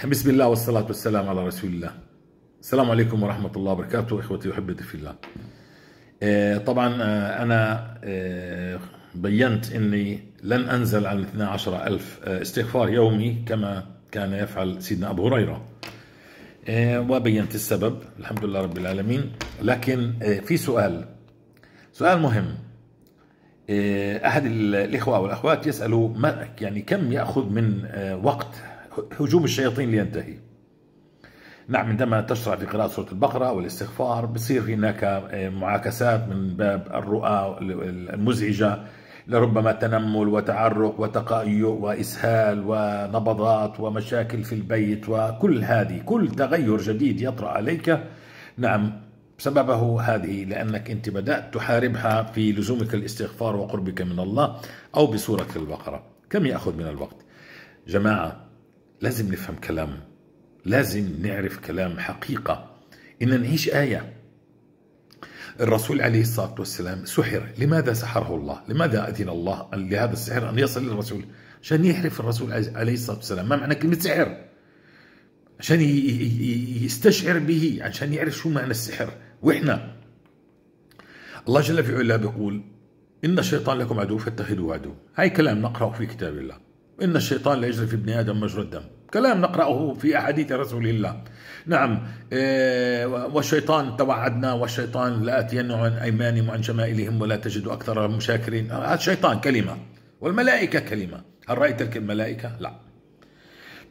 بسم الله والصلاة والسلام على رسول الله. السلام عليكم ورحمة الله وبركاته إخوتي وأحبتي في الله. طبعا أنا بينت أني لن أنزل عن 12,000 استغفار يومي كما كان يفعل سيدنا أبو هريرة، وبينت السبب الحمد لله رب العالمين. لكن في سؤال مهم. أحد الإخوة والأخوات يسألوا ما يعني كم يأخذ من وقت هجوم الشياطين لينتهي؟ نعم، عندما تشرع في قراءة سورة البقرة والاستغفار بصير هناك معاكسات من باب الرؤى المزعجة، لربما تنمل وتعرق وتقيؤ وإسهال ونبضات ومشاكل في البيت، وكل هذه كل تغير جديد يطرأ عليك نعم سببه هذه، لأنك أنت بدأت تحاربها في لزومك الاستغفار وقربك من الله أو بسورة البقرة. كم يأخذ من الوقت؟ جماعة لازم نفهم كلام، لازم نعرف كلام حقيقة، إن نعيش آية. الرسول عليه الصلاة والسلام سحر. لماذا سحره الله؟ لماذا أذن الله لهذا السحر أن يصل للرسول؟ عشان يعرف الرسول عليه الصلاة والسلام ما معنى كلمة سحر، عشان يستشعر به، عشان يعرف شو معنى السحر. وإحنا الله جل في علاه بيقول إن الشيطان لكم عدو فاتخذوه عدو. هاي كلام نقرأه في كتاب الله. إن الشيطان لا يجري في ابن آدم مجرى الدم، كلام نقرأه في أحاديث رسول الله. نعم، والشيطان توعدنا، والشيطان لآتينهم عن أيمانهم وعن شمائلهم ولا تجد أكثرهم شاكرين. هذا الشيطان كلمة، والملائكة كلمة. هل رأيت الملائكة؟ لا.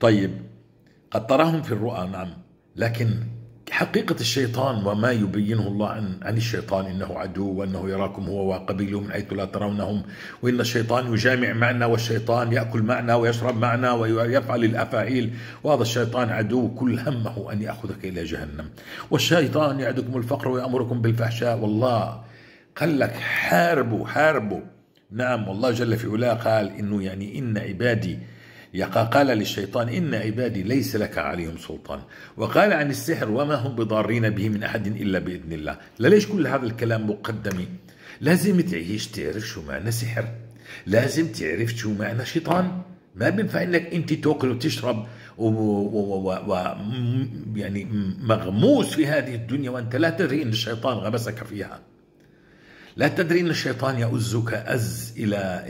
طيب قد تراهم في الرؤى، نعم، لكن حقيقة الشيطان وما يبينه الله عن الشيطان إنه عدو وأنه يراكم هو وقبيله من حيث لا ترونهم، وإن الشيطان يجامع معنا، والشيطان يأكل معنا ويشرب معنا ويفعل الأفاعيل، وهذا الشيطان عدو كل همه أن يأخذك إلى جهنم، والشيطان يعدكم الفقر ويأمركم بالفحشاء. والله قال لك حاربوا حاربوا. نعم، والله جل في علاه قال إنه يعني إن عبادي، قال للشيطان إن عبادي ليس لك عليهم سلطان، وقال عن السحر وما هم بضارين به من أحد إلا بإذن الله. ليش كل هذا الكلام مقدمي؟ لازم تعيش تعرف شو معنى سحر، لازم تعرف شو معنى شيطان. ما بينفع انك انت تاكل وتشرب يعني مغموس في هذه الدنيا وانت لا تدري ان الشيطان غمسك فيها، لا تدري أن الشيطان يؤزك أز إلى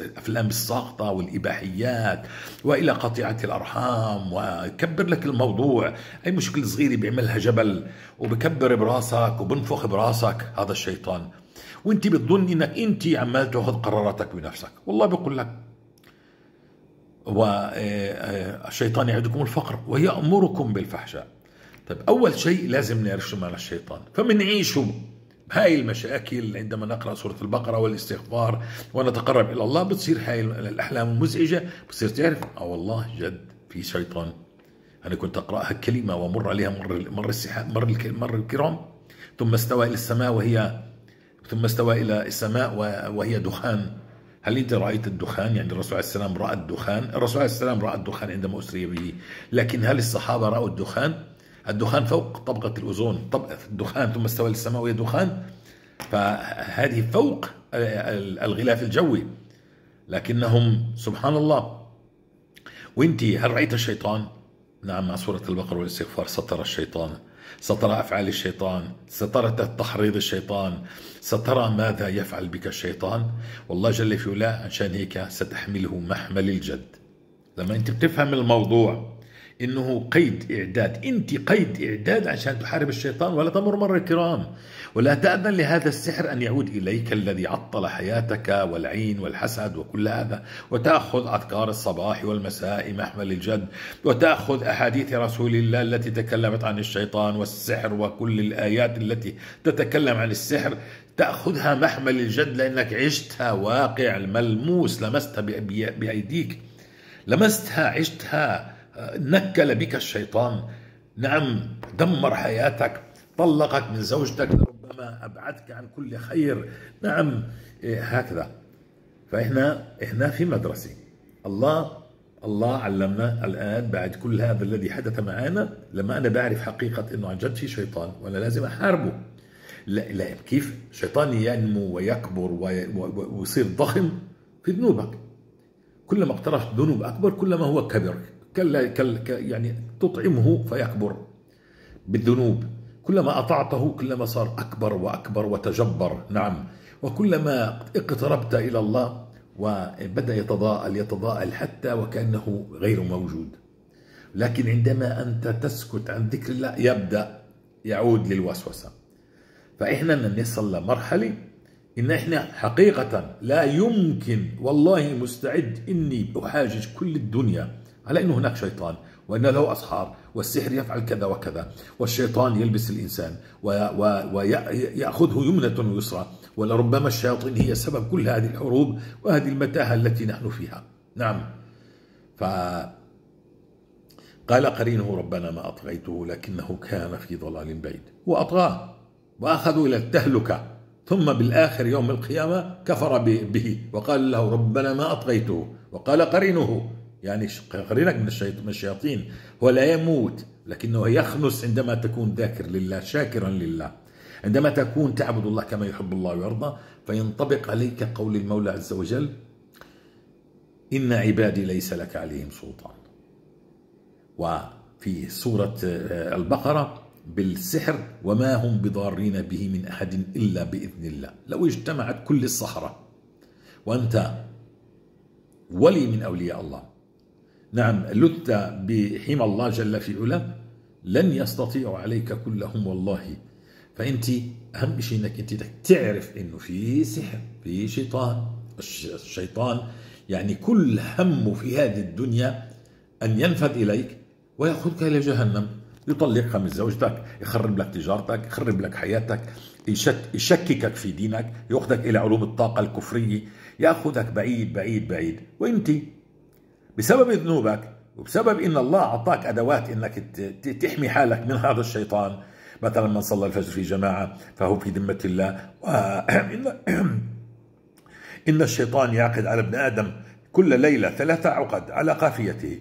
الأفلام الساقطة والإباحيات وإلى قطيعة الأرحام، ويكبر لك الموضوع. أي مشكلة صغيرة بيعملها جبل وبكبر براسك وبنفخ براسك، هذا الشيطان. وانت بتظن انك انت عمال تاخذ قراراتك بنفسك. والله بيقول لك والشيطان يعدكم الفقر ويأمركم بالفحشاء. طيب أول شيء لازم نعرف شو معنى الشيطان، فمنعيشه هاي المشاكل. عندما نقرأ سورة البقرة والاستغفار ونتقرب إلى الله بتصير هاي الأحلام المزعجة، بتصير تعرف والله جد في شيطان. أنا كنت أقرأها كلمة ومر عليها مر السحاب مر الكرام، ثم استوى إلى السماء وهي ثم استوى إلى السماء وهي دخان. هل أنت رأيت الدخان؟ يعني الرسول عليه السلام رأى الدخان، الرسول عليه السلام رأى الدخان عندما أسري به، لكن هل الصحابة رأوا الدخان؟ الدخان فوق طبقة الأوزون، طبقة الدخان ثم استوى للسماء وهي دخان، فهذه فوق الغلاف الجوي. لكنهم سبحان الله. وانت هل رأيت الشيطان؟ نعم، مع سورة البقرة والاستغفار سترى الشيطان، سترى أفعال الشيطان، سترى تحريض الشيطان، سترى ماذا يفعل بك الشيطان. والله جل في علاه عشان هيك ستحمله محمل الجد. لما انت بتفهم الموضوع إنه قيد إعداد، أنت قيد إعداد عشان تحارب الشيطان ولا تمر مر الكرام، ولا تأذن لهذا السحر أن يعود إليك الذي عطل حياتك والعين والحسد وكل هذا. وتأخذ أذكار الصباح والمساء محمل الجد، وتأخذ أحاديث رسول الله التي تكلمت عن الشيطان والسحر وكل الآيات التي تتكلم عن السحر تأخذها محمل الجد، لأنك عشتها واقع ملموس، لمستها بأيديك، لمستها، عشتها، نكل بك الشيطان. نعم، دمر حياتك، طلقك من زوجتك، ربما أبعدك عن كل خير. نعم، هكذا. فإحنا في مدرسة. الله علمنا الآن بعد كل هذا الذي حدث معنا، لما أنا بعرف حقيقة إنه عن جد في شيطان وأنا لازم أحاربه. لا لا، كيف الشيطان ينمو ويكبر ويصير ضخم في ذنوبك؟ كلما اقترفت ذنوب أكبر كلما هو كبر. يعني تطعمه فيكبر بالذنوب، كلما أطعته كلما صار أكبر وأكبر وتجبر. نعم، وكلما اقتربت إلى الله وبدأ يتضاءل يتضاءل حتى وكأنه غير موجود. لكن عندما أنت تسكت عن ذكر الله يبدأ يعود للوسوسة. فإحنا نصل لمرحلة إن إحنا حقيقة لا يمكن، والله مستعد إني أحاجج كل الدنيا على إنه هناك شيطان وأن له أصحاب والسحر يفعل كذا وكذا والشيطان يلبس الإنسان ويأخذه يمنة ويسرى، ولربما الشياطين هي سبب كل هذه الحروب وهذه المتاهة التي نحن فيها. نعم، فقال قرينه ربنا ما أطغيته لكنه كان في ضلال بعيد، وأطغاه وأخذوا إلى التهلكة، ثم بالآخر يوم القيامة كفر به وقال له ربنا ما أطغيته. وقال قرينه، يعني قرينك من الشياطين، هو لا يموت لكنه يخنس عندما تكون ذاكر لله شاكرا لله، عندما تكون تعبد الله كما يحب الله ويرضى، فينطبق عليك قول المولى عز وجل إن عبادي ليس لك عليهم سلطان. وفي سورة البقرة بالسحر وما هم بضارين به من أحد إلا بإذن الله. لو اجتمعت كل الصحراء وأنت ولي من أولياء الله، نعم، لت بحمى الله جل في علاه، لن يستطيعوا عليك كلهم والله. فأنت أهم شيء أنك أنت تعرف أنه في سحر، في شيطان. الشيطان يعني كل همه في هذه الدنيا أن ينفذ إليك ويأخذك إلى جهنم، يطلقها من زوجتك، يخرب لك تجارتك، يخرب لك حياتك، يشككك في دينك، يأخذك إلى علوم الطاقة الكفرية، يأخذك بعيد بعيد بعيد. وأنت بسبب ذنوبك وبسبب إن الله أعطاك أدوات إنك تحمي حالك من هذا الشيطان، مثلا من صلى الفجر في جماعة فهو في ذمة الله، إن الشيطان يعقد على ابن آدم كل ليلة 3 عقد على قافيته.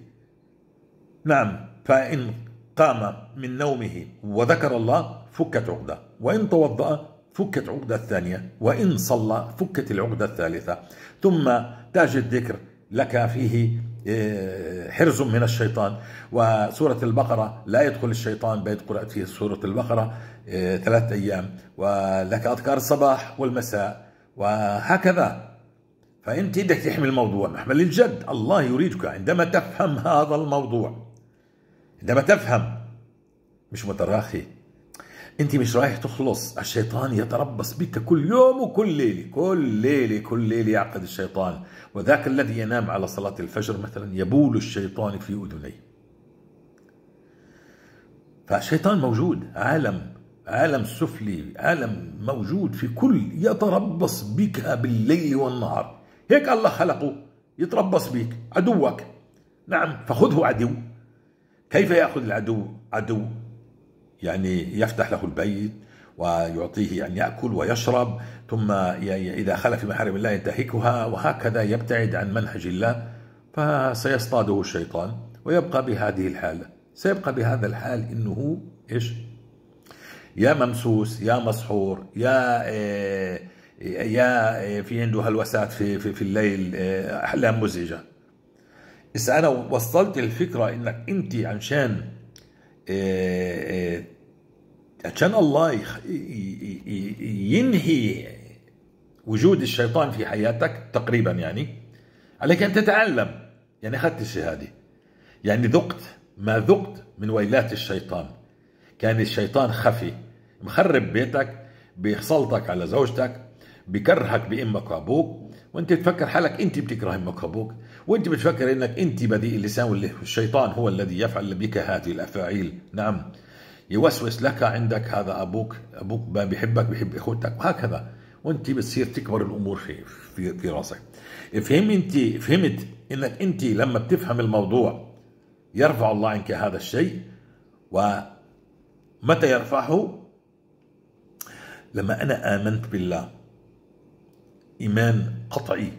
نعم، فإن قام من نومه وذكر الله فكت عقدة، وإن توضأ فكت عقدة الثانية، وإن صلى فكت العقدة الثالثة. ثم تاج الذكر لك فيه حرز من الشيطان. وسورة البقرة لا يدخل الشيطان بيت قرأت فيه سورة البقرة 3 أيام، ولك أذكار الصباح والمساء وهكذا. فأنت بدك تحمل الموضوع محمل الجد. الله يريدك عندما تفهم هذا الموضوع، عندما تفهم مش متراخي، انت مش رايح تخلص. الشيطان يتربص بك كل يوم وكل ليله، كل ليله كل ليله يعقد الشيطان. وذاك الذي ينام على صلاة الفجر مثلا يبول الشيطان في اذنيه. فالشيطان موجود، عالم سفلي، عالم موجود في كل، يتربص بك بالليل والنهار. هيك الله خلقه يتربص بك، عدوك. نعم، فخذه عدو. كيف يأخذ العدو عدو؟ يعني يفتح له البيت ويعطيه أن يأكل ويشرب، ثم إذا خلف في محارم الله ينتهكها، وهكذا يبتعد عن منهج الله، فسيصطاده الشيطان ويبقى بهذه الحالة. سيبقى بهذا الحال إنه إيش؟ يا ممسوس، يا مسحور، يا في عنده هلوسات في الليل، أحلام مزعجة. إذا أنا وصلت الفكرة إنك أنت عشان الله ينهي وجود الشيطان في حياتك تقريبا، يعني عليك أن تتعلم. يعني أخذت الشهادة، يعني ذقت ما ذقت من ويلات الشيطان. كان الشيطان خفي مخرب بيتك، بيسلطك على زوجتك، بكرهك بأمك وأبوك، وأنت بتفكر حالك أنت بتكره أمك وأبوك، وأنت بتفكر أنك أنت بديء اللسان، والشيطان هو الذي يفعل بك هذه الأفاعيل. نعم، يوسوس لك عندك هذا أبوك، أبوك ما بيحبك، بيحب إخوتك، وهكذا. وأنت بتصير تكبر الأمور في في في راسك. فهمت أنك أنت لما بتفهم الموضوع يرفع الله عنك هذا الشيء. ومتى يرفعه؟ لما أنا آمنت بالله إيمان قطعي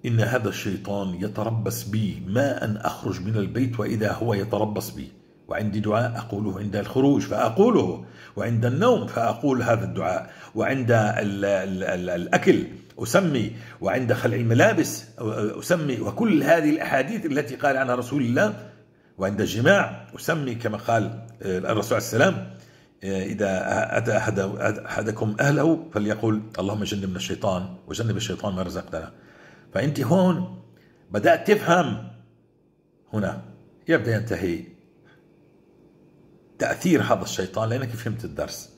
إن هذا الشيطان يتربص بي، ما أن أخرج من البيت وإذا هو يتربص بي، وعندي دعاء أقوله عند الخروج فأقوله، وعند النوم فأقول هذا الدعاء، وعند الأكل أسمي، وعند خلع الملابس أسمي، وكل هذه الأحاديث التي قال عنها رسول الله وعند الجماع أسمي كما قال الرسول عليه السلام: إذا أتى أحدكم أهله فليقول اللهم جنبنا الشيطان وجنب الشيطان ما رزقتنا. فأنت هون بدأت تفهم، هنا يبدأ ينتهي تأثير هذا الشيطان، لأنك فهمت الدرس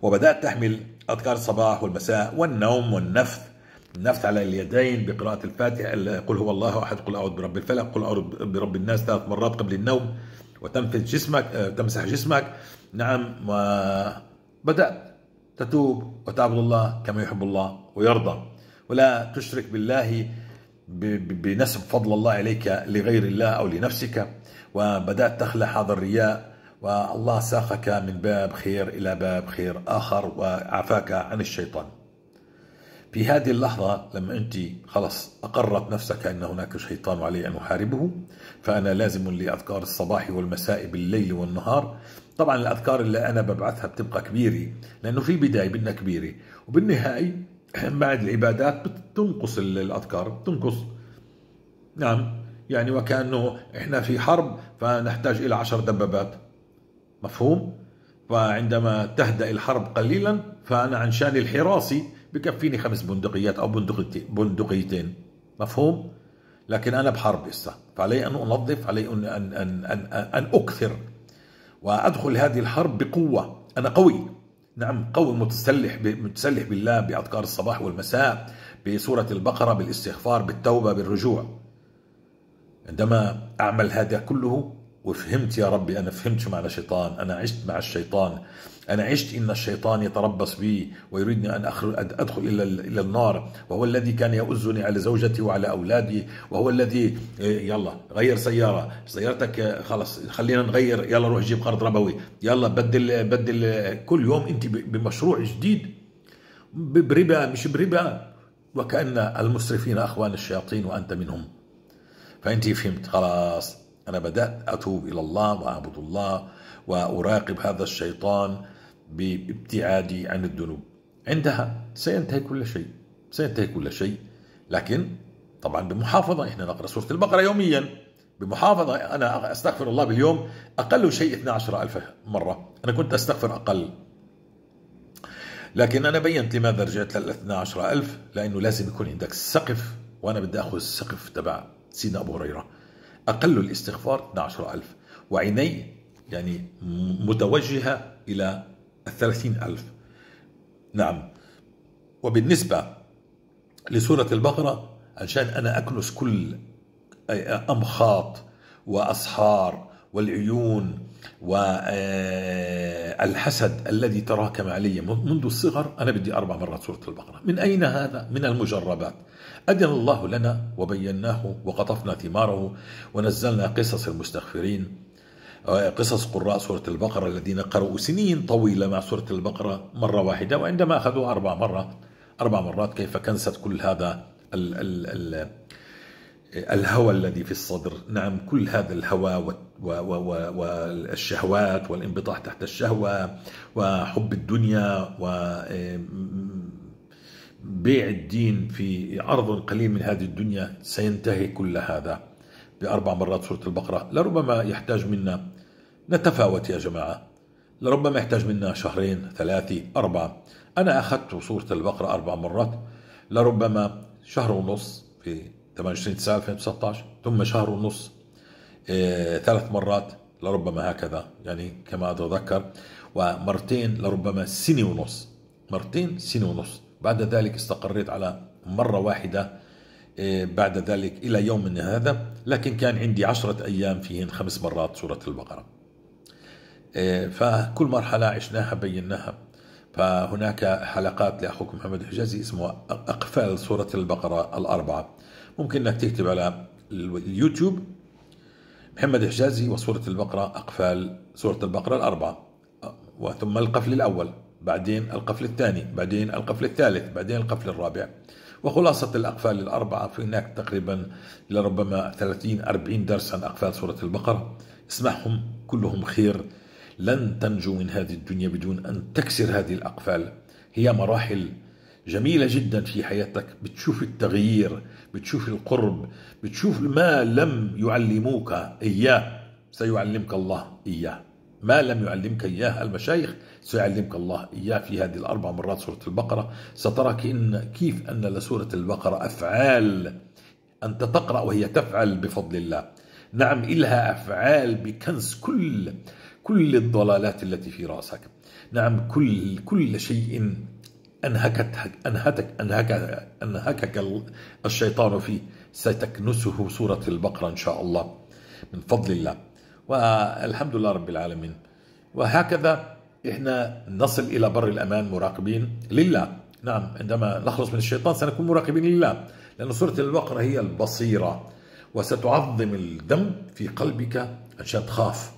وبدأت تحمل أذكار الصباح والمساء والنوم والنفث، النفث على اليدين بقراءة الفاتحة، قل هو الله أحد، قل أعوذ برب الفلق، قل أعوذ برب الناس 3 مرات قبل النوم، وتنفث جسمك، تمسح جسمك. نعم، وبدأت تتوب وتعبد الله كما يحب الله ويرضى، ولا تشرك بالله بنسب فضل الله عليك لغير الله أو لنفسك، وبدأت تخلع هذا الرياء، والله ساقك من باب خير إلى باب خير آخر وعافاك عن الشيطان. في هذه اللحظة لما أنت خلص أقرت نفسك أن هناك شيطان وعلي أن أحاربه، فأنا لازم لأذكار الصباح والمساء بالليل والنهار. طبعا الأذكار اللي أنا ببعثها بتبقى كبيرة، لأنه في البداية بدنا كبيرة، وبالنهاية بعد العبادات بتنقص الأذكار، بتنقص. نعم، يعني وكأنه إحنا في حرب فنحتاج إلى 10 دبابات، مفهوم؟ فعندما تهدأ الحرب قليلا فأنا عن شان الحراسي بكفيني 5 بندقيات أو بندقيتين، مفهوم؟ لكن أنا بحرب هسه، فعلي أن أنظف، علي أن أن أن أن أن أكثر وأدخل هذه الحرب بقوة. أنا قوي، نعم قوي، متسلح بالله، بأذكار الصباح والمساء، بسورة البقرة، بالاستغفار، بالتوبة، بالرجوع. عندما أعمل هذا كله وفهمت يا ربي، أنا فهمت شو معنى شيطان، أنا عشت مع الشيطان، أنا عشت إن الشيطان يتربص بي ويريدني أن أدخل إلى النار، وهو الذي كان يؤزني على زوجتي وعلى أولادي، وهو الذي يلا غير سيارة، سيارتك خلص خلينا نغير، يلا روح جيب قرض ربوي، يلا بدل كل يوم أنت بمشروع جديد، بربا مش بربا، وكأن المسرفين أخوان الشياطين وأنت منهم. فأنت فهمت خلاص، أنا بدأت أتوب إلى الله وأعبد الله وأراقب هذا الشيطان بابتعادي عن الذنوب. عندها سينتهي كل شيء، سينتهي كل شيء، لكن طبعا بمحافظة. إحنا نقرأ سورة البقرة يوميا بمحافظة. أنا أستغفر الله باليوم أقل شيء 12,000 مرة، أنا كنت أستغفر أقل، لكن أنا بينت لماذا رجعت لل 12,000، لأنه لازم يكون عندك سقف، وأنا بدي أخذ السقف تبع سيدنا أبو هريرة. أقل الاستغفار 12,000، وعيني يعني متوجهة إلى 30,000. نعم. وبالنسبة لسورة البقرة، عشان أنا أكنس كل أمخاط وأصحار والعيون والحسد الذي تراكم علي منذ الصغر، أنا بدي 4 مرات سورة البقرة. من أين هذا؟ من المجربات. أذن الله لنا وبيناه وقطفنا ثماره ونزلنا قصص المستغفرين، قصص قراء سورة البقرة الذين قرأوا سنين طويلة مع سورة البقرة مرة واحدة، وعندما أخذوها 4 مرات كيف كنست كل هذا ال ال ال الهوى الذي في الصدر. نعم، كل هذا الهوى والشهوات والانبطاح تحت الشهوة وحب الدنيا وبيع الدين في عرض قليل من هذه الدنيا، سينتهي كل هذا ب4 مرات سورة البقرة. لربما يحتاج منا نتفاوت يا جماعة، لربما يحتاج منا 2 3 4. أنا أخذت سورة البقرة 4 مرات، لربما 1.5 شهر في 28/9/2019، ثم 1.5 شهر 3 مرات، لربما هكذا يعني كما أتذكر، ومرتين لربما 1.5 سنة، مرتين 1.5 سنة. بعد ذلك استقريت على مرة واحدة بعد ذلك إلى يومنا هذا، لكن كان عندي 10 أيام فيهن 5 مرات سورة البقرة. فكل مرحلة عشناها بيناها. فهناك حلقات لأخوكم محمد الحجازي اسمها أقفال سورة البقرة 4، ممكن أنك تكتب على اليوتيوب محمد الحجازي وسورة البقرة أقفال سورة البقرة 4، وثم القفل الأول، بعدين القفل الثاني، بعدين القفل الثالث، بعدين القفل الرابع. وخلاصة الأقفال 4 في هناك تقريبا لربما 30-40 درس عن أقفال سورة البقرة. اسمعهم كلهم خير، لن تنجو من هذه الدنيا بدون أن تكسر هذه الأقفال. هي مراحل جميلة جدا في حياتك، بتشوف التغيير، بتشوف القرب، بتشوف ما لم يعلموك إياه. سيعلمك الله إياه. ما لم يعلمك إياه المشايخ سيعلمك الله إياه في هذه 4 مرات سورة البقرة. سترى كيف أن لسورة البقرة أفعال، أنت تقرأ وهي تفعل بفضل الله. نعم، إلها أفعال بكنس كل الضلالات التي في رأسك. نعم، كل شيء أنهكك الشيطان فيه ستكنسه سورة البقرة إن شاء الله من فضل الله، والحمد لله رب العالمين. وهكذا إحنا نصل إلى بر الأمان مراقبين لله. نعم، عندما نخلص من الشيطان سنكون مراقبين لله، لأن سورة البقرة هي البصيرة، وستعظم الذنب في قلبك عشان تخاف.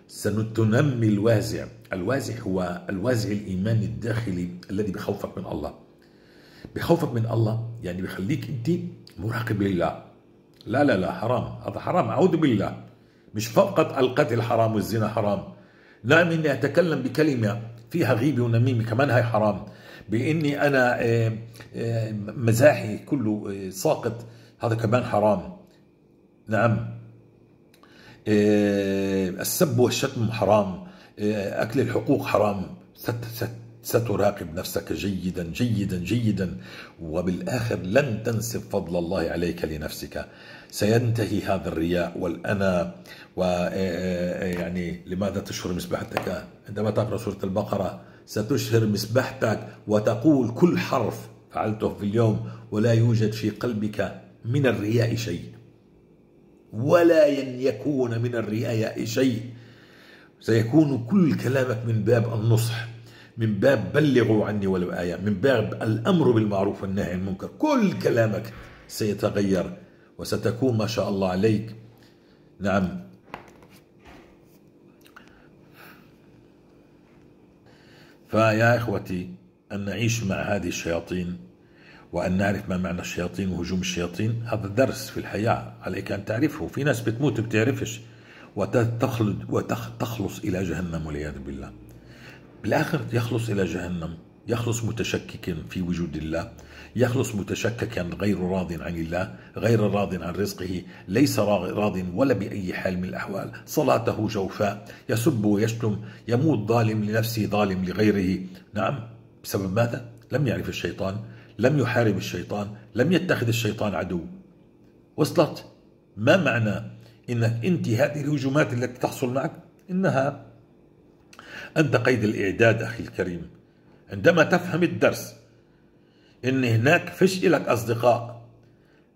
ستنمي الوازع. الوازع هو الوازع الإيماني الداخلي الذي بخوفك من الله. بخوفك من الله يعني بخليك أنت مراقب لله. لا لا لا، حرام، هذا حرام، أعوذ بالله. مش فقط القتل حرام والزنا حرام، نعم، إني أتكلم بكلمة فيها غيبة ونميمة كمان هاي حرام، بإني أنا مزاحي كله ساقط، هذا كمان حرام. نعم، السب والشتم حرام، أكل الحقوق حرام. ستراقب نفسك جيدا جيدا جيدا، وبالآخر لن تنسب فضل الله عليك لنفسك. سينتهي هذا الرياء والأنا. ويعني لماذا تشهر مسبحتك؟ عندما تقرأ سورة البقرة ستشهر مسبحتك وتقول كل حرف فعلته في اليوم، ولا يوجد في قلبك من الرياء شيء، ولا يكون من الرياء شيء. سيكون كل كلامك من باب النصح، من باب بلغوا عني ولو آية، من باب الأمر بالمعروف والنهي عن المنكر. كل كلامك سيتغير وستكون ما شاء الله عليك. نعم، فيا إخوتي، أن نعيش مع هذه الشياطين وأن نعرف ما معنى الشياطين وهجوم الشياطين، هذا درس في الحياة عليك أن تعرفه. في ناس بتموت بتعرفش وتخلص إلى جهنم والعياذ بالله. بالآخر يخلص إلى جهنم، يخلص متشككا في وجود الله، يخلص متشككا غير راض عن الله، غير راض عن رزقه، ليس راض ولا بأي حال من الأحوال، صلاته جوفاء، يسب ويشتم، يموت ظالم لنفسه ظالم لغيره. نعم، بسبب ماذا؟ لم يعرف الشيطان، لم يحارب الشيطان، لم يتخذ الشيطان عدو. وصلت؟ ما معنى إنك أنت هذه الهجومات التي تحصل معك إنها أنت قيد الإعداد أخي الكريم. عندما تفهم الدرس إن هناك فش لك أصدقاء،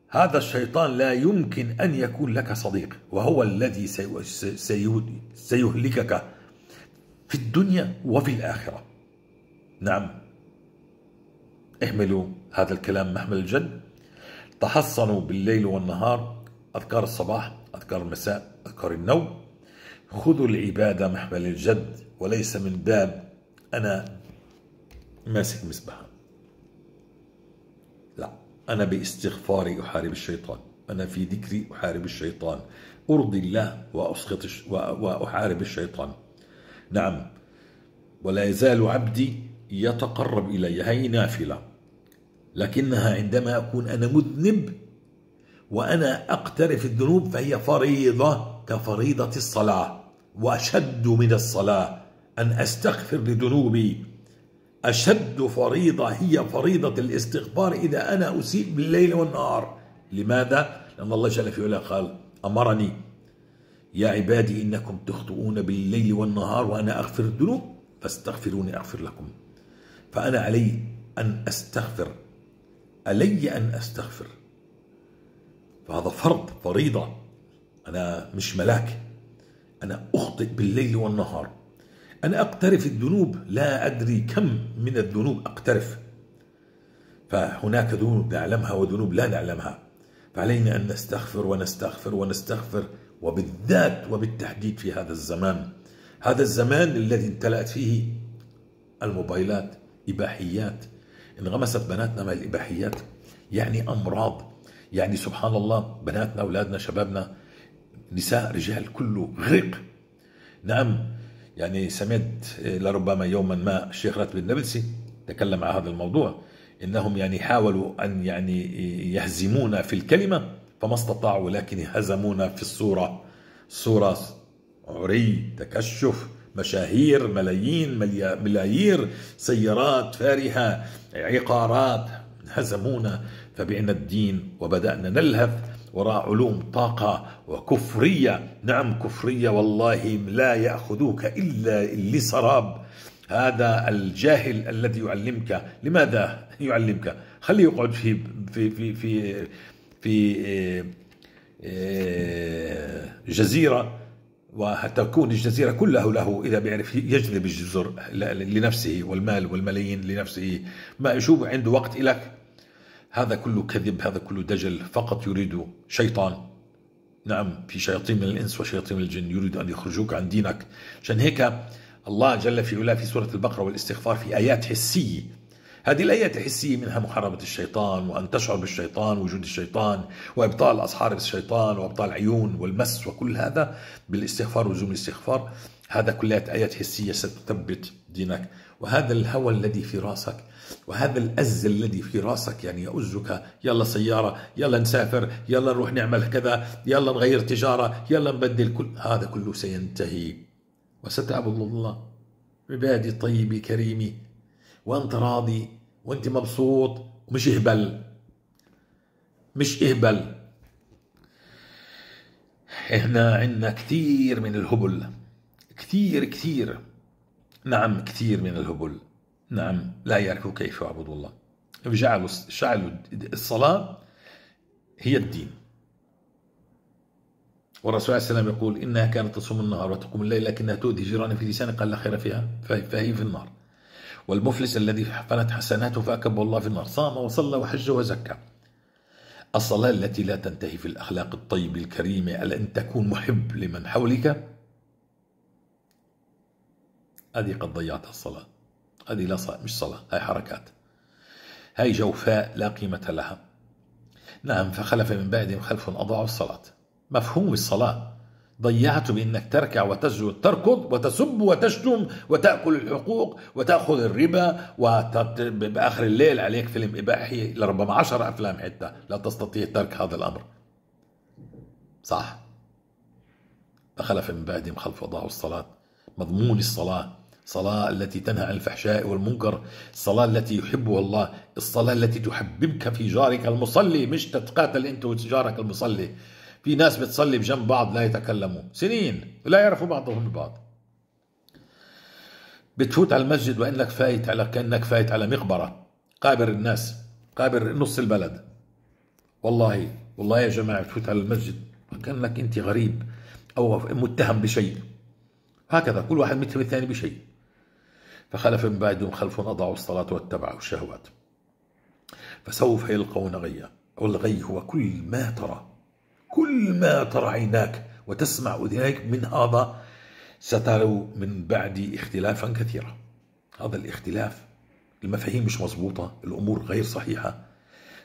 هذا الشيطان لا يمكن أن يكون لك صديق، وهو الذي سيهلكك في الدنيا وفي الآخرة. نعم، احملوا هذا الكلام محمل الجد. تحصنوا بالليل والنهار، أذكار الصباح، أذكار المساء، أذكار النوم. خذوا العبادة محمل الجد، وليس من باب أنا ماسك مسبحة. لا، أنا باستغفاري أحارب الشيطان، أنا في ذكري أحارب الشيطان، أرضي الله وأسخط وأحارب الشيطان. نعم، ولا يزال عبدي يتقرب إلي، هي نافلة، لكنها عندما أكون أنا مذنب وأنا أقترف الذنوب فهي فريضة كفريضة الصلاة، وأشد من الصلاة أن أستغفر لذنوبي. أشد فريضة هي فريضة الاستغفار إذا أنا أسيء بالليل والنهار. لماذا؟ لأن الله جل في علاه قال أمرني يا عبادي إنكم تخطئون بالليل والنهار وأنا أغفر الذنوب فاستغفروني أغفر لكم. فأنا علي أن أستغفر، علي أن أستغفر، فهذا فرض، فريضة. أنا مش ملاك، أنا أخطئ بالليل والنهار، أنا أقترف الذنوب، لا أدري كم من الذنوب أقترف. فهناك ذنوب نعلمها وذنوب لا نعلمها، فعلينا أن نستغفر ونستغفر ونستغفر، وبالذات وبالتحديد في هذا الزمان، هذا الزمان الذي امتلأت فيه الموبايلات، إباحيات، انغمست بناتنا مع الإباحيات، يعني أمراض، يعني سبحان الله بناتنا أولادنا شبابنا نساء رجال كله غرق. نعم، يعني سمعت لربما يوما ما الشيخ راتب النابلسي تكلم عن هذا الموضوع، إنهم يعني حاولوا أن يعني يهزمونا في الكلمة فما استطاعوا، ولكن هزمونا في الصورة. الصورة عري، تكشف، مشاهير، ملايين، ملايير، سيارات فارهة، عقارات. هزمونا فبعنا الدين وبدأنا نلهث وراء علوم طاقة وكفرية. نعم كفرية، والله لا يأخذوك إلا لسراب. هذا الجاهل الذي يعلمك، لماذا يعلمك؟ خليه يقعد في في في في في جزيرة، وتكون الجزيرة كلها له إذا بيعرف يجذب الجزر لنفسه والمال والملايين لنفسه. ما شو عنده وقت إلك؟ هذا كله كذب، هذا كله دجل، فقط يريد شيطان. نعم في شياطين من الإنس وشياطين من الجن يريد أن يخرجوك عن دينك. عشان هيك الله جل في علاه في سورة البقرة والاستغفار في آيات حسية. هذه الآيات الحسية منها محاربة الشيطان، وأن تشعر بالشيطان، وجود الشيطان، وإبطال أصحاب الشيطان، وإبطال العيون والمس، وكل هذا بالاستغفار ولزوم الاستغفار. هذا كلها آيات حسية ستثبت دينك. وهذا الهوى الذي في راسك، وهذا الأز الذي في راسك، يعني يؤزك، يلا سيارة، يلا نسافر، يلا نروح نعمل كذا، يلا نغير تجارة، يلا نبدل، كل هذا كله سينتهي. وستعبد الله عبادي طيبي كريمي، وانت راضي وانت مبسوط، ومش اهبل، مش اهبل. احنا عندنا كثير من الهبل، كثير كثير، نعم كثير من الهبل، نعم لا يعرفوا كيف يعبدوا الله. جعلوا الصلاة هي الدين. والرسول عليه السلام يقول إنها كانت تصوم النهار وتقوم الليل لكنها تؤذي جيرانها في لسانها، قال لا خير فيها فهي في النار. والمفلس الذي فنت حسناته فأكب الله في النار، صام وصلى وحج وزكى. الصلاة التي لا تنتهي في الأخلاق الطيبة الكريمة، أن تكون محب لمن حولك، هذه قد ضيعتها الصلاة. هذه لا صلاة، مش صلاة، هاي حركات، هاي جوفاء لا قيمة لها. نعم فخلف من بعدهم خلف أضاعوا الصلاة. مفهوم الصلاة ضيعته بأنك تركع وتسجد، تركض وتسب وتشتم وتأكل الحقوق وتأخذ الربا، وبآخر الليل عليك فيلم إباحي، لربما 10 أفلام حتى لا تستطيع ترك هذا الأمر. صح. فخلف من بعدهم خلف أضاعوا الصلاة. مضمون الصلاة، الصلاة التي تنهى عن الفحشاء والمنكر، الصلاة التي يحبها الله، الصلاة التي تحببك في جارك المصلي، مش تتقاتل أنت وجارك المصلي. في ناس بتصلي بجنب بعض لا يتكلموا سنين ولا يعرفوا بعضهم البعض. بتفوت على المسجد وإنك فايت على كأنك فايت على مقبرة، قابر الناس، قابر نص البلد. والله والله يا جماعة بتفوت على المسجد وكأنك أنت غريب أو متهم بشيء. هكذا كل واحد متهم الثاني بشيء. فخلف من بعدهم خلف أضاعوا الصلاة واتبعوا الشهوات فسوف يلقون غيا. والغي هو كل ما ترى، كل ما ترى عيناك وتسمع أذنيك من هذا ستروا من بعد اختلافا كثيرا. هذا الاختلاف، المفاهيم مش مظبوطة، الأمور غير صحيحة.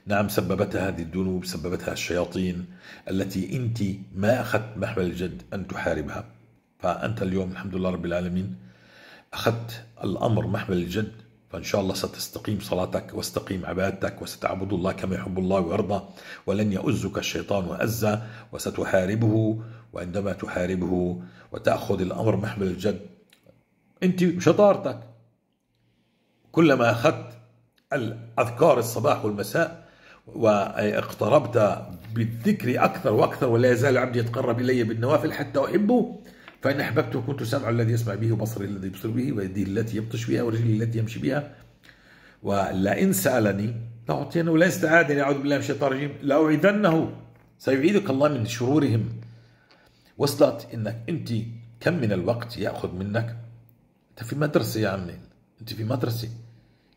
نعم سببتها هذه الذنوب، سببتها الشياطين التي أنت ما أخذت محمل الجد أن تحاربها. فأنت اليوم الحمد لله رب العالمين أخذت الأمر محمل الجد، فإن شاء الله ستستقيم صلاتك واستقيم عبادتك، وستعبد الله كما يحب الله ويرضى، ولن يؤزك الشيطان وأزا، وستحاربه. وعندما تحاربه وتأخذ الأمر محمل الجد، أنت شطارتك كلما أخذت الأذكار الصباح والمساء واقتربت بالذكر أكثر وأكثر، ولا يزال عبدي يتقرب إلي بالنوافل حتى أحبه، فإن أحببته كنت سمعه الذي يسمع به، وبصري الذي يبصر به، ويدي التي يبطش بها، ورجلي التي يمشي بها. ولئن سألني لأعطينه، ولا استعاذني أعوذ بالله من الشيطان الرجيم لأعيذنه. سيعيذك الله من شرورهم. وصلت إنك أنت كم من الوقت يأخذ منك؟ أنت في مدرسة يا عمي، أنت في مدرسة.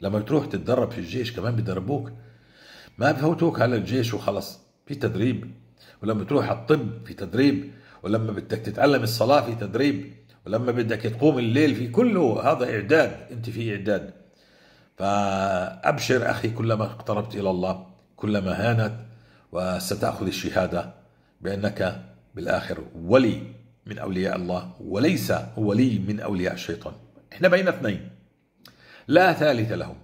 لما بتروح تتدرب في الجيش كمان بدربوك، ما بفوتوك على الجيش وخلص، في تدريب. ولما بتروح على الطب في تدريب، ولما بدك تتعلم الصلاة في تدريب، ولما بدك تقوم الليل في كله هذا إعداد، أنت في إعداد. فأبشر أخي، كلما اقتربت إلى الله كلما هانت، وستأخذ الشهادة بأنك بالآخر ولي من أولياء الله وليس ولي من أولياء الشيطان. إحنا بين اثنين لا ثالث لهم،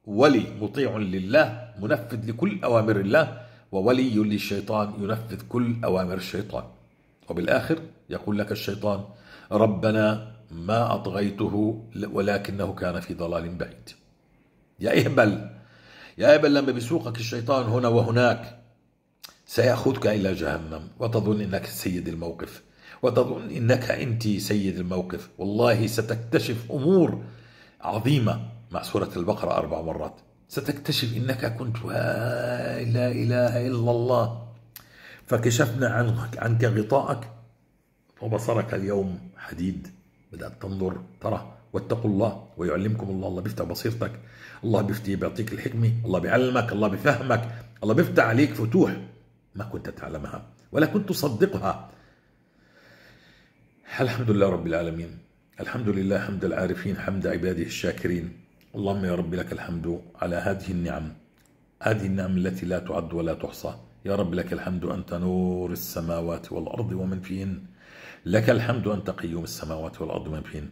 ولي مطيع لله منفذ لكل أوامر الله، وولي للشيطان ينفذ كل أوامر الشيطان. وبالآخر يقول لك الشيطان ربنا ما أطغيته ولكنه كان في ضلال بعيد. يا إهبل، يا إهبل، لما بيسوقك الشيطان هنا وهناك سيأخذك إلى جهنم، وتظن إنك سيد الموقف، وتظن إنك أنت سيد الموقف. والله ستكتشف أمور عظيمة مع سورة البقرة 4 مرات. ستكتشف إنك كنت لا إله إلا الله، فكشفنا عنك غطاءك وبصرك اليوم حديد. بدأت تنظر ترى. واتقوا الله ويعلمكم الله. الله بيفتح بصيرتك، الله بيعطيك الحكمة، الله بيعلمك، الله بيفهمك، الله بيفتح عليك فتوح ما كنت تعلمها ولا كنت تصدقها. الحمد لله رب العالمين، الحمد لله حمد العارفين، حمد عباده الشاكرين. اللهم يا رب لك الحمد على هذه النعم، هذه النعم التي لا تعد ولا تحصى. يا رب لك الحمد أنت نور السماوات والأرض ومن فيهن، لك الحمد أنت قيوم السماوات والأرض ومن فيهن،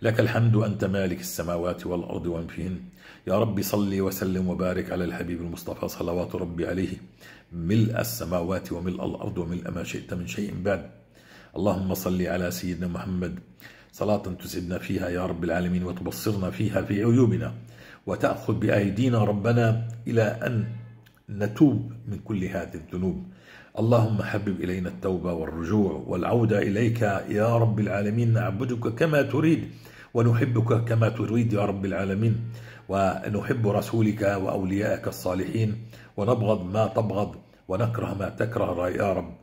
لك الحمد أنت مالك السماوات والأرض ومن فيهن. يا رب صل وسلم وبارك على الحبيب المصطفى صلوات ربي عليه، ملء السماوات وملء الأرض وملء ما شئت من شيء بعد. اللهم صل على سيدنا محمد صلاة تسعدنا فيها يا رب العالمين، وتبصرنا فيها في عيوبنا، وتأخذ بأيدينا ربنا إلى أن نتوب من كل هذه الذنوب. اللهم حبب إلينا التوبة والرجوع والعودة إليك يا رب العالمين. نعبدك كما تريد ونحبك كما تريد يا رب العالمين، ونحب رسولك وأولياءك الصالحين، ونبغض ما تبغض ونكره ما تكره يا رب.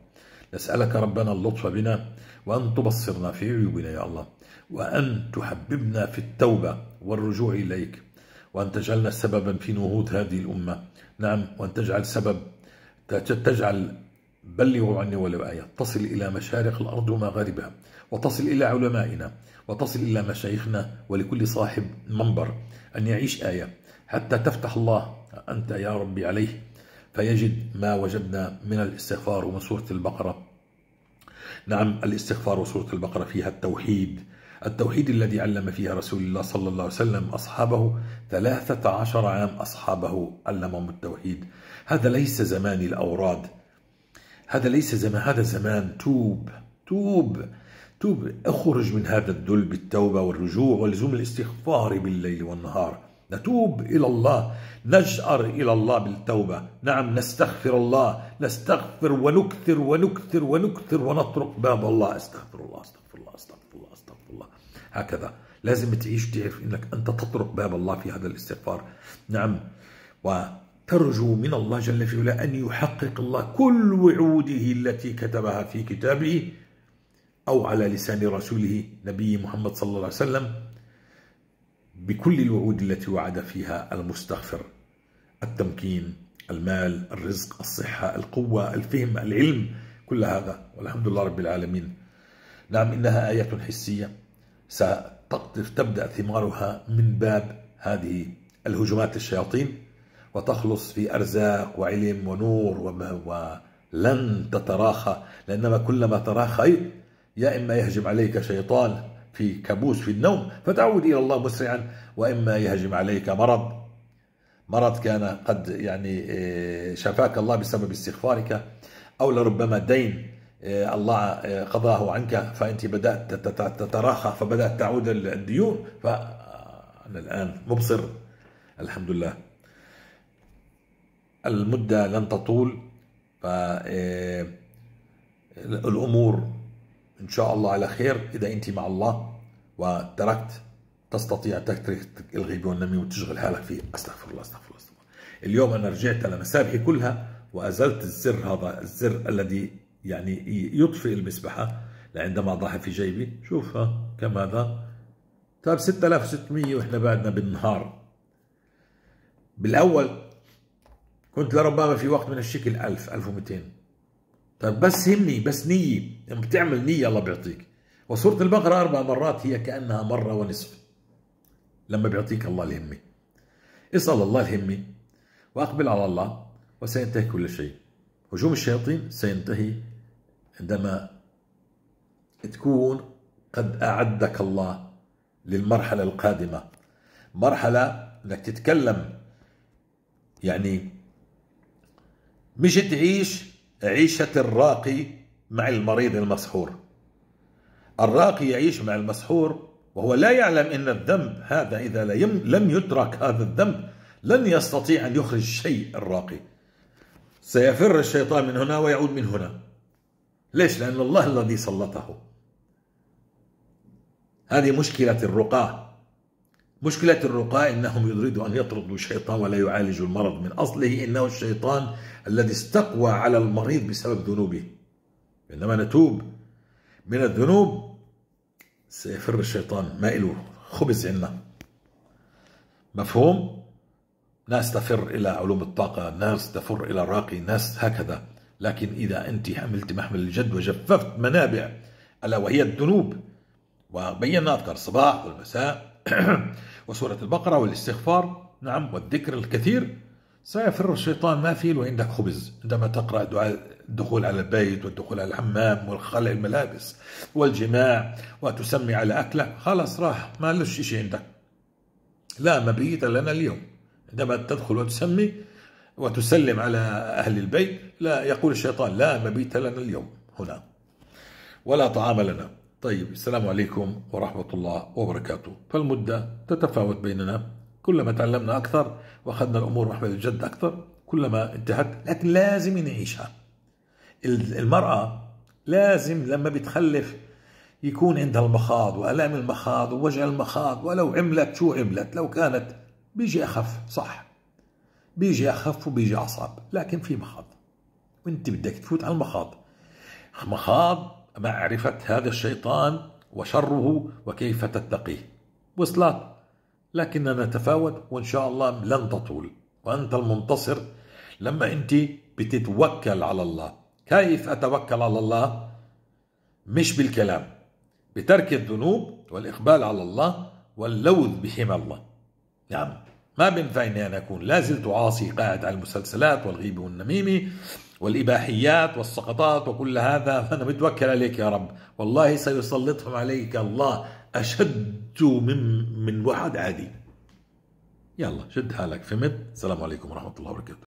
نسألك ربنا اللطف بنا، وأن تبصرنا في عيوبنا يا الله، وأن تحببنا في التوبة والرجوع إليك، وأن تجعلنا سببا في نهوض هذه الأمة. نعم، وأن تجعل سبب، تجعل بلغوا عني ولو آية تصل إلى مشارق الأرض ومغاربها، وتصل إلى علمائنا، وتصل إلى مشايخنا، ولكل صاحب منبر أن يعيش آية حتى تفتح الله أنت يا ربي عليه، فيجد ما وجدنا من الاستغفار ومن سورة البقرة. نعم، الاستغفار وسورة البقرة فيها التوحيد، التوحيد الذي علم فيها رسول الله صلى الله عليه وسلم أصحابه 13 عام، أصحابه علمهم التوحيد. هذا ليس زمان الأوراد، هذا ليس زمان، هذا زمان توب توب توب، اخرج من هذا الذل بالتوبة والرجوع ولزوم الاستغفار بالليل والنهار. نتوب إلى الله، نجأر إلى الله بالتوبة. نعم، نستغفر الله، نستغفر ونكثر ونكثر ونكثر ونطرق باب الله. استغفر الله، استغفر الله، استغفر الله، استغفر الله. هكذا لازم تعيش، تعرف إنك أنت تطرق باب الله في هذا الاستغفار. نعم، وترجو من الله جل في علاه أن يحقق الله كل وعوده التي كتبها في كتابه أو على لسان رسوله نبي محمد صلى الله عليه وسلم، بكل الوعود التي وعد فيها المستغفر: التمكين، المال، الرزق، الصحة، القوة، الفهم، العلم، كل هذا. والحمد لله رب العالمين. نعم، إنها آية حسية ستقطف، تبدأ ثمارها من باب هذه الهجمات الشياطين، وتخلص في أرزاق وعلم ونور، ولن تتراخى، لأنما كلما تراخيت يا إما يهجم عليك شيطان في كابوس في النوم فتعود إلى الله مسرعا، وإما يهجم عليك مرض كان قد يعني شفاك الله بسبب استغفارك، أو لربما دين الله قضاه عنك فأنت بدأت تتراخى فبدأت تعود الديون. فأنا الآن مبصر الحمد لله. المدة لن تطول، فالأمور إن شاء الله على خير. إذا أنت مع الله وتركت، تستطيع تترك الغيبة والنميمة وتشغل حالك فيه. أستغفر الله، أستغفر الله، أستغفر الله. اليوم أنا رجعت على مسابحي كلها وأزلت الزر، هذا الزر الذي يعني يطفئ المسبحة عندما أضعها في جيبي. شوفها كم هذا؟ طيب 6600 وإحنا بعدنا بالنهار. بالأول كنت لربما في وقت من الشكل 1000 1200. طيب بس همي، بس نية، لما بتعمل نية الله بيعطيك. وسورة البقرة 4 مرات هي كأنها مرة ونصف لما بيعطيك الله الهمة. اسأل الله الهمة وأقبل على الله وسينتهي كل شيء. هجوم الشياطين سينتهي عندما تكون قد أعدك الله للمرحلة القادمة، مرحلة أنك تتكلم، يعني مش تعيش عيشة الراقي مع المريض المسحور. الراقي يعيش مع المسحور وهو لا يعلم أن الذنب هذا إذا لم يترك هذا الذنب لن يستطيع أن يخرج شيء. الراقي سيفر الشيطان من هنا ويعود من هنا. ليش؟ لأن الله الذي سلطه. هذه مشكلة الرقاة. مشكلة الرقاة إنهم يريدوا أن يطردوا الشيطان ولا يعالجوا المرض من أصله، إنه الشيطان الذي استقوى على المريض بسبب ذنوبه. عندما نتوب من الذنوب سيفر الشيطان، ما إله خبز عنا. مفهوم؟ ناس تفر إلى علوم الطاقة، ناس تفر إلى الراقي، ناس هكذا. لكن إذا أنت حملت محمل الجد وجففت منابع ألا وهي الذنوب، وبينا أذكار الصباح والمساء وسورة البقرة والاستغفار، نعم، والذكر الكثير، سيفر الشيطان، ما في له عندك خبز. عندما تقرأ دعاء الدخول على البيت والدخول على الحمام والخلع الملابس والجماع وتسمي على أكله، خلاص راح، ما لهش شيء عندك. لا مبيت لنا اليوم. عندما تدخل وتسمي وتسلم على أهل البيت، لا يقول الشيطان لا مبيت لنا اليوم هنا ولا طعام لنا. طيب، السلام عليكم ورحمة الله وبركاته. فالمدة تتفاوت بيننا، كلما تعلمنا أكثر وأخذنا الأمور محمل الجد أكثر كلما انتهت، لكن لازم نعيشها. المرأة لازم لما بتخلف يكون عندها المخاض وألام المخاض ووجع المخاض، ولو عملت شو عملت، لو كانت بيجي أخف، صح، بيجي أخف وبيجي أصعب، لكن في مخاض، وانت بدك تفوت على المخاض. مخاض معرفة هذا الشيطان وشره وكيف تتقيه. وصلت، لكننا نتفاوت وإن شاء الله لن تطول، وأنت المنتصر لما أنت بتتوكل على الله. كيف أتوكل على الله؟ مش بالكلام، بترك الذنوب والإقبال على الله واللوذ بحمى الله. نعم، ما بينفع إني أنا أكون لازلت عاصي قاعد على المسلسلات والغيبة والنميمة والإباحيات والسقطات وكل هذا، فأنا متوكل عليك يا رب. والله سيسلطهم عليك الله أشد من واحد عادي. يلا شد حالك، فهمت؟ السلام عليكم ورحمة الله وبركاته.